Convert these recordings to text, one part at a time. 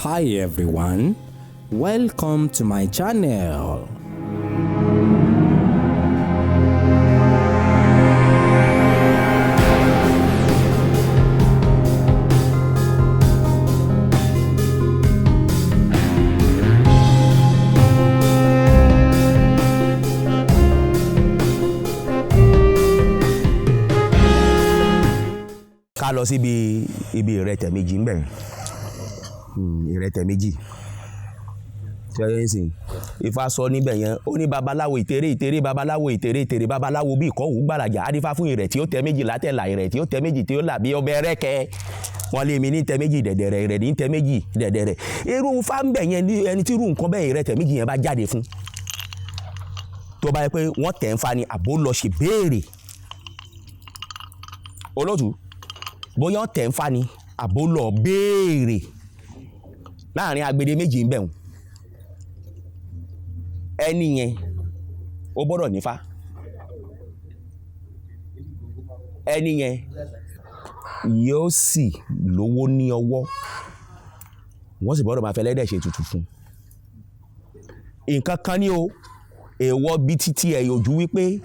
Hi everyone, welcome to my channel. Ká lọ síbi ibi ìrẹtẹ̀ méjì ńbẹ̀. Ìrẹtẹ̀ méjì ṣẹ́yìn Ifá sọ níbẹ̀ yẹn. Ó ní babaláwo ìtèrè ìtèrè, babaláwo ìtèrè ìtèrè, babaláwo bí ìkọ́wù gbàràjà, adífá fún ìrẹ̀ tí ó tẹ méjì látẹ̀là, ìrẹ̀ tí ó tẹ méjì tí ó là bí ọbẹ̀ rẹ́kẹ́. Wọ́n lé mi ní tẹ méjì dẹ̀dẹ̀rẹ̀, ìrẹ̀ ní tẹ méjì dẹ̀dẹ̀rẹ̀. Irú Ifá ń bẹ̀ yẹn ní ẹni tí irú nǹkan bẹ́ẹ̀, ìrẹtẹ̀ méjì yẹn bá jáde fún, tó bá yẹ pé wọ́n tẹ̀ ń fa ni àbó lọ ṣe béèrè olóòtú, bóyá wọ́n tẹ̀ ń fa ni àbó lọ béèrè láàrin agbede méjì ń bẹ̀hùn, ẹni yẹn ó gbọ́dọ̀ nífá. Ẹni yẹn yóò sì lówó ní ọwọ́, wọ́n sì gbọ́dọ̀ máa fẹ́ lẹ́dẹ̀ ṣe ètùtù fún un. Nǹkan kan ní o, èèwọ̀ bíi títí ẹ̀ yòjú wípé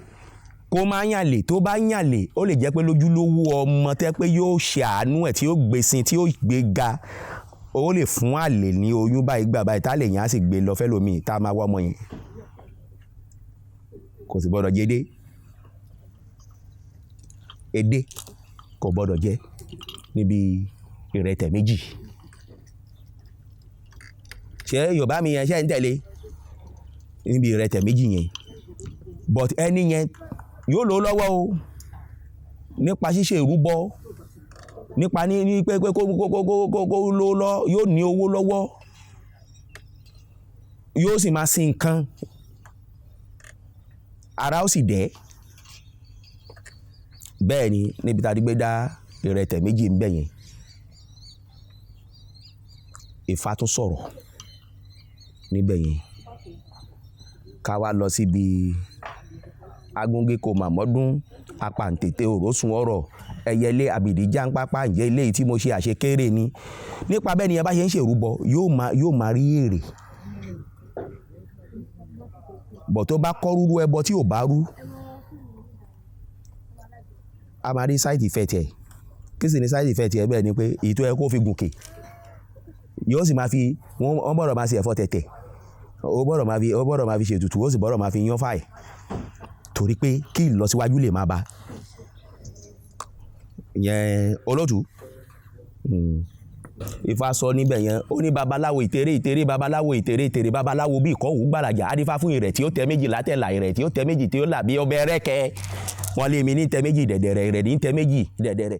kó má yànlè. Tó bá yànlè, ó lè jẹ́ pé lójúlówó ọmọ tẹ́ pé yóò ṣe àánú ẹ̀, tí yóò gbé sin, tí yóò gbé ga, ó lè fún àlè ní oyún báyìí gbà báyìí, tá lè yàn á sì gbé lọ fẹ́lòmíì tá a máa wá ọmọ yẹn. Kò sì gbọ́dọ̀ jẹ edé. Edé kò gbọ́dọ̀ jẹ níbi ìrẹtẹ̀ méjì. Ṣé Yorùbá mi yẹn ṣe ń tẹ̀lé? Níbi ìrẹtẹ̀ méjì yẹn, but ẹni yẹn yóò lò ó lọ́wọ́ o, nípa ṣíṣe ìrúbọ, nípa ní pé kó ló lọ, yóò ní owó lọ́wọ́, yóò sì máa sin nǹkan, ara ó sì dẹ́. Bẹ́ẹ̀ ni níbi tá a ti gbé dá ìrẹtẹ̀ méjì ń bẹ̀ yẹn, Ifá tún sọ̀rọ̀ níbẹ̀ yẹn. Ká wá lọ síbi agúngi kò màmọ́dún apàǹtẹ̀tẹ̀ òrósùn ọ̀rọ̀ ẹyẹlé àbìdí jáńpápá. Ǹjẹ́ eléyìí tí mo ṣe àṣekéré ni? Nípa bẹ́ẹ̀ ni ẹ bá ṣe ń ṣèrúbọ, yóò máa rí èrè bọ̀. Tó bá kọ́ rúrú ẹbọ tí ò bá rú, a máa rí side effect ẹ̀. Kí sì ni side effect ẹ̀? Bẹ́ẹ̀ ni pé èyí tó yẹ kó fi gùnkè, yóò sì máa fi wọ́n gbọ́dọ̀ máa ṣe ẹ̀fọ́ tẹ̀tẹ̀, ó gbọ́dọ̀ máa fi ṣètùtù, ó sì gbọ́dọ̀ máa fi yán fáì, torí pé kí ìlọsíwájú lè máa bá ìyẹn olótùú. Ifá sọ níbẹ̀ yẹn. Ó ní babaláwo ìtèrè ìtèrè, babaláwo ìtèrè ìtèrè, babaláwo bí ìkọ́wù gbàràjà, adífá fún ìrẹ̀ tí ó tẹ méjì látẹ̀là, ìrẹ̀ tí ó tẹ méjì tí ó là bí ọbẹ̀ rẹ́kẹ́. Wọ́n lé mi ní tẹ méjì dẹ̀dẹ̀rẹ̀, ìrẹ̀ ní tẹ méjì dẹ̀dẹ̀rẹ̀.